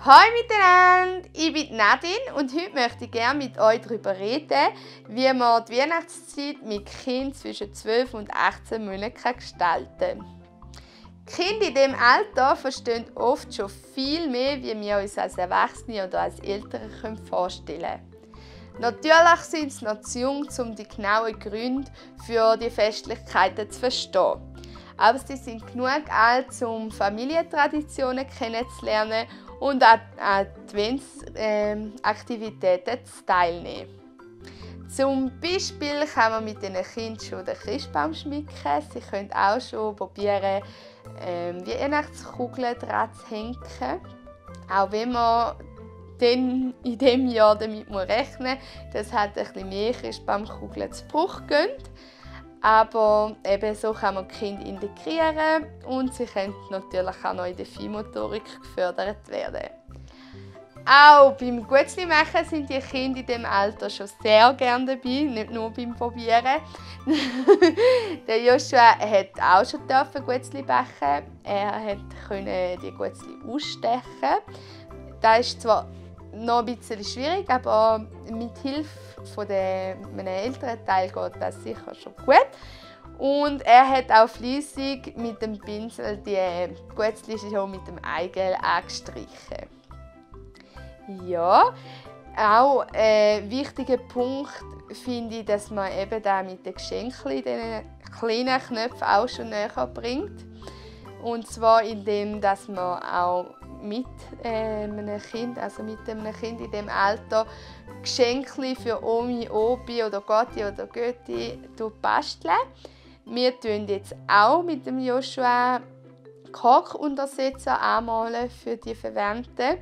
Hallo miteinander, ich bin Nadine und heute möchte ich gerne mit euch darüber reden, wie man die Weihnachtszeit mit Kindern zwischen 12 und 18 Monaten gestalten kann. Kinder in diesem Alter verstehen oft schon viel mehr, wie wir uns als Erwachsene oder als Eltern vorstellen können. Natürlich sind sie noch zu jung, um die genauen Gründe für die Festlichkeiten zu verstehen. Aber sie sind genug alt, um Familientraditionen kennenzulernen und an Adventsaktivitäten teilnehmen. Zum Beispiel kann man mit den Kindern schon den Christbaum schmücken. Sie können auch schon probieren, Weihnachtskugeln dran zu hängen. Auch wenn man dann in diesem Jahr damit rechnen muss, dass halt ein bisschen mehr Christbaumkugeln zu Bruch gehen. Aber eben so kann man die Kinder integrieren und sie können natürlich auch noch in der Feinmotorik gefördert werden. Auch beim Guetzli-Machen sind die Kinder in diesem Alter schon sehr gerne dabei, nicht nur beim Probieren. Der Joshua hat auch schon Guetzli backen. Er konnte die Guetzli ausstechen. Das ist zwar noch ein bisschen schwierig, aber mit Hilfe von einem älteren Teil geht das sicher schon gut. Und er hat auch fleissig mit dem Pinsel die Guetzli schon mit dem Eigel angestrichen. Ja, auch ein wichtiger Punkt finde ich, dass man eben da mit den Geschenken, den kleinen Knöpfen auch schon näher bringt. Und zwar indem, dass man auch mit einem Kind, in diesem Alter, Geschenke für Omi, Opi oder Gotti oder Götti basteln. Wir tun jetzt auch mit dem Joshua Korkuntersetzer anmalen für die Verwandten.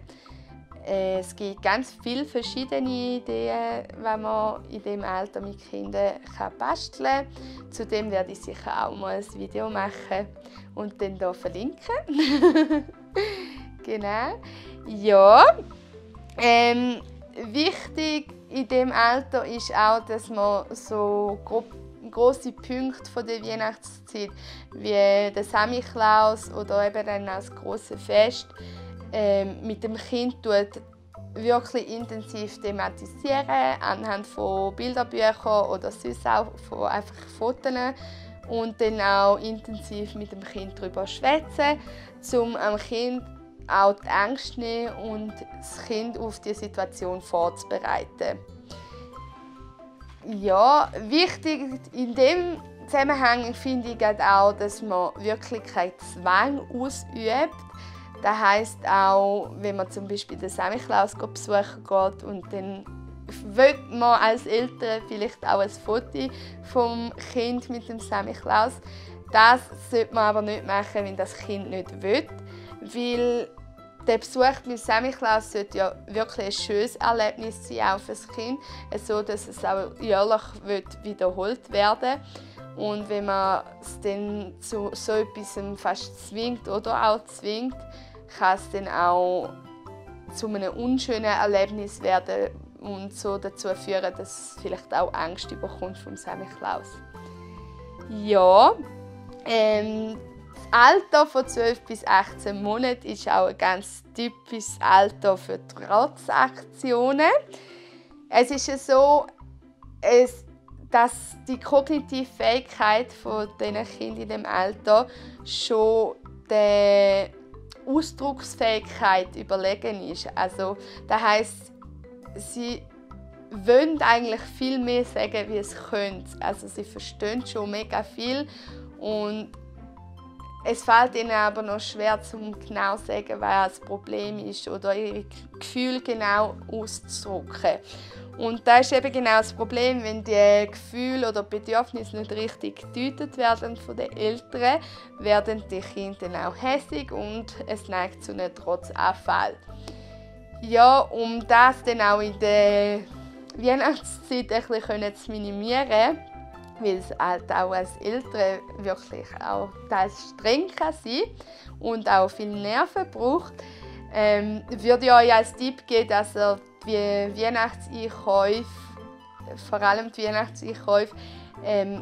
Es gibt ganz viele verschiedene Ideen, die man in diesem Alter mit Kindern basteln kann. Zudem werde ich sicher auch mal ein Video machen und dann hier verlinken. Genau. Ja. Wichtig in diesem Alter ist auch, dass man so grosse Punkte von der Weihnachtszeit wie der Samichlaus oder eben dann das große Fest mit dem Kind wirklich intensiv thematisieren, anhand von Bilderbüchern oder sonst auch von einfach Fotos und dann auch intensiv mit dem Kind darüber schwätzen, um am Kind auch die Angst zu nehmen und das Kind auf die Situation vorzubereiten. Ja, wichtig in dem Zusammenhang finde ich auch, dass man wirklich keinen Zwang ausübt. Das heisst auch, wenn man zum Beispiel den Samichlaus besuchen geht und dann will man als Eltern vielleicht auch ein Foto vom Kind mit dem Samichlaus. Das sollte man aber nicht machen, wenn das Kind nicht will, weil der Besuch mit Samichlaus sollte ja wirklich ein schönes Erlebnis sein, auch für das Kind, so dass es auch jährlich wiederholt werden will. Und wenn man es dann zu so etwas fast zwingt oder auch zwingt, kann es dann auch zu einem unschönen Erlebnis werden und so dazu führen, dass es vielleicht auch Angst bekommt vom Samichlaus. Ja, das Alter von 12 bis 18 Monaten ist auch ein ganz typisches Alter für Trotzaktionen. Es ist ja so, dass die kognitive Fähigkeit von diesen Kindern in diesem Alter schon der Ausdrucksfähigkeit überlegen ist. Also, das heisst, sie wollen eigentlich viel mehr sagen, wie es können. Also, sie verstehen schon mega viel und es fällt ihnen aber noch schwer, um genau zu sagen, was das Problem ist oder ihre Gefühle genau auszudrücken. Und das ist eben genau das Problem, wenn die Gefühle oder Bedürfnisse nicht richtig gedeutet werden von den Eltern, werden die Kinder dann auch hässig und es neigt zu einem Trotzanfall. Ja, um das dann auch in der Weihnachtszeit ein bisschen zu minimieren, weil es halt auch als Eltern wirklich auch streng kann sein und auch viel Nerven braucht, würde ich euch als Tipp geben, dass ihr die Weihnachtseinkäufe, vor allem die Weihnachtseinkäufe,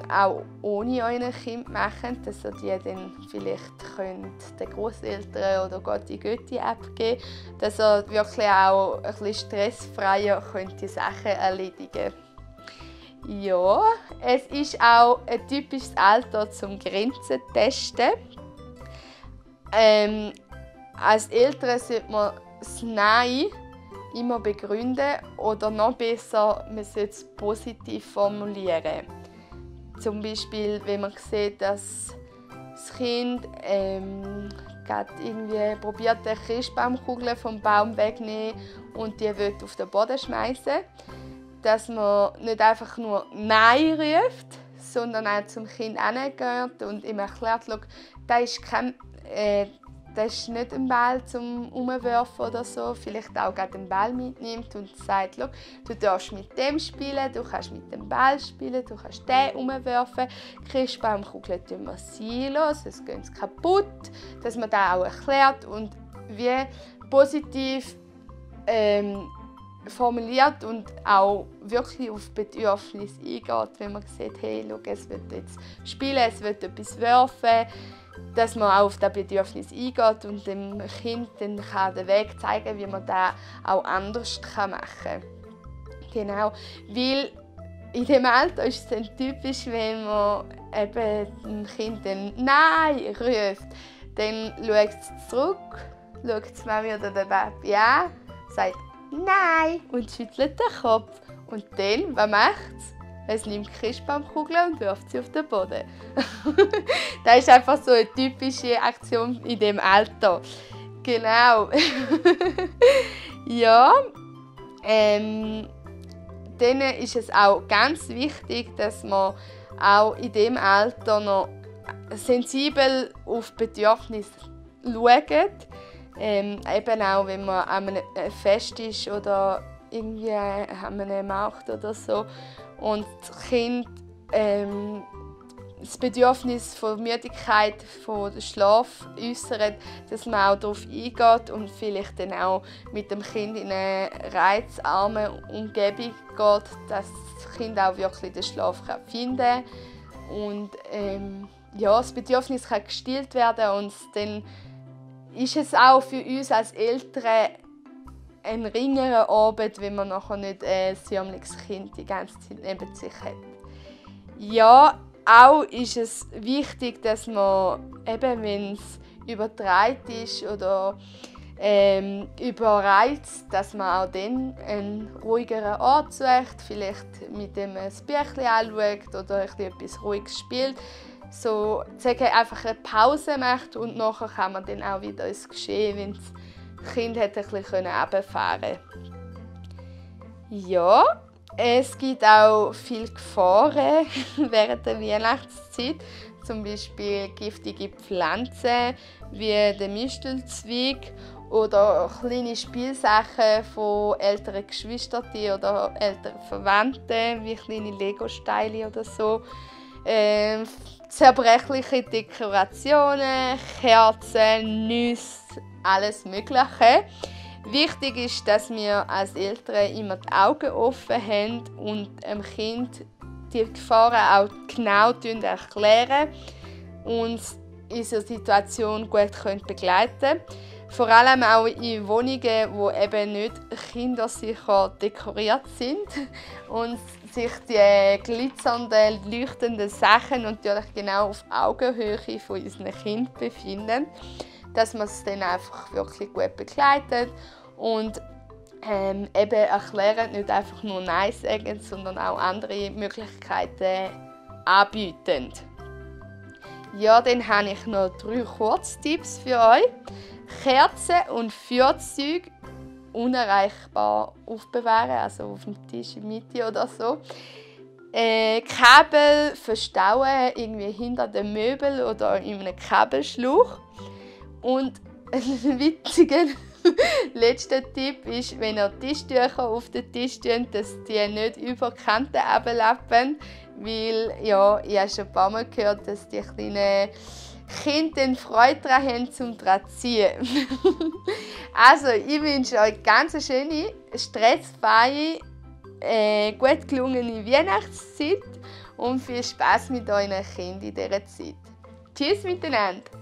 auch ohne euer Kind machen, dass ihr die dann vielleicht den Großeltern oder Gotti Götti abgeben könnt, dass ihr wirklich auch ein bisschen stressfreier die Sachen erledigen könnt. Ja, es ist auch ein typisches Alter zum Grenzen testen. Als Eltern sollte man das Nein immer begründen oder noch besser, man sollte es positiv formulieren. Zum Beispiel, wenn man sieht, dass das Kind gerade irgendwie probiert, eine Christbaumkugel vom Baum wegzunehmen und die will auf den Boden schmeißen, dass man nicht einfach nur Nein ruft, sondern auch zum Kind hingeht und ihm erklärt, das ist nicht ein Ball zum Umwerfen oder so, vielleicht auch gerade den Ball mitnimmt und sagt, du darfst mit dem spielen, du kannst mit dem Ball spielen, du kannst den umwerfen. Christbaumkugeln tun wir sein lassen, sonst gehen sie kaputt. Dass man das auch erklärt und wie positiv formuliert und auch wirklich auf Bedürfnisse eingeht, wenn man sieht, hey, schau, es wird jetzt spielen, es wird etwas werfen, dass man auch auf das Bedürfnis eingeht und dem Kind dann den Weg zeigen kann, wie man das auch anders machen kann. Genau, weil in diesem Alter ist es dann typisch, wenn man eben dem Kind dann «Nein» ruft, dann schaut es zurück, schaut die Mami oder der Papi an, sagt «Nein» und schüttelt den Kopf. Und dann, was macht es? Es nimmt die Christbaumkugel und wirft sie auf den Boden. Das ist einfach so eine typische Aktion in diesem Alter. Genau. Ja. Dann ist es auch ganz wichtig, dass man auch in diesem Alter noch sensibel auf Bedürfnisse schaut. Eben auch, wenn man an einem Fest ist oder irgendwie an einem Markt oder so und das Kind das Bedürfnis von Müdigkeit, von Schlaf äußert, dass man auch darauf eingeht und vielleicht dann auch mit dem Kind in eine reizarme Umgebung geht, dass das Kind auch wirklich den Schlaf finden kann. Und ja, das Bedürfnis kann gestillt werden und dann ist es auch für uns als Eltern ein ringerer Abend, wenn man nachher nicht ein sämtliches Kind die ganze Zeit neben sich hat. Ja, auch ist es wichtig, dass man, eben wenn es übertreibt ist oder überreizt, dass man auch dann einen ruhigeren Ort sucht, vielleicht mit dem ein Büchlein anschaut oder etwas Ruhiges spielt. So einfach eine Pause macht und nachher kann man dann auch wieder ins Geschehen, wenn das Kind ein bisschen runterfahren konnte. Ja, es gibt auch viele Gefahren während der Weihnachtszeit. Zum Beispiel giftige Pflanzen wie der Mistelzweig oder kleine Spielsachen von älteren Geschwistern oder älteren Verwandten, wie kleine Lego-Steine oder so. Zerbrechliche Dekorationen, Kerzen, Nüsse, alles Mögliche. Wichtig ist, dass wir als Eltern immer die Augen offen haben und dem Kind die Gefahren auch genau erklären und in dieser Situation gut begleiten können. Vor allem auch in Wohnungen, die eben nicht kindersicher dekoriert sind und sich die glitzernden, leuchtenden Sachen natürlich genau auf Augenhöhe von unseren Kindern befinden. Dass man es dann einfach wirklich gut begleitet und eben erklären, nicht einfach nur Nein sagen, sondern auch andere Möglichkeiten anbieten. Ja, dann habe ich noch 3 Kurztipps für euch. Kerzen und Feuerzeug unerreichbar aufbewahren, also auf dem Tisch in der Mitte oder so. Kabel verstauen, irgendwie hinter dem Möbel oder in einem Kabelschlauch. Und ein witziger letzter Tipp ist, wenn ihr Tischtücher auf den Tisch tut, dass die nicht über die Kanten runterlappen. Weil, ja, ich habe schon ein paar Mal gehört, dass die kleinen Kinder Freude daran haben, zum daran zu ziehen. Also, ich wünsche euch ganz eine schöne, stressfreie, gut gelungene Weihnachtszeit. und viel Spaß mit euren Kindern in dieser Zeit. Tschüss miteinander!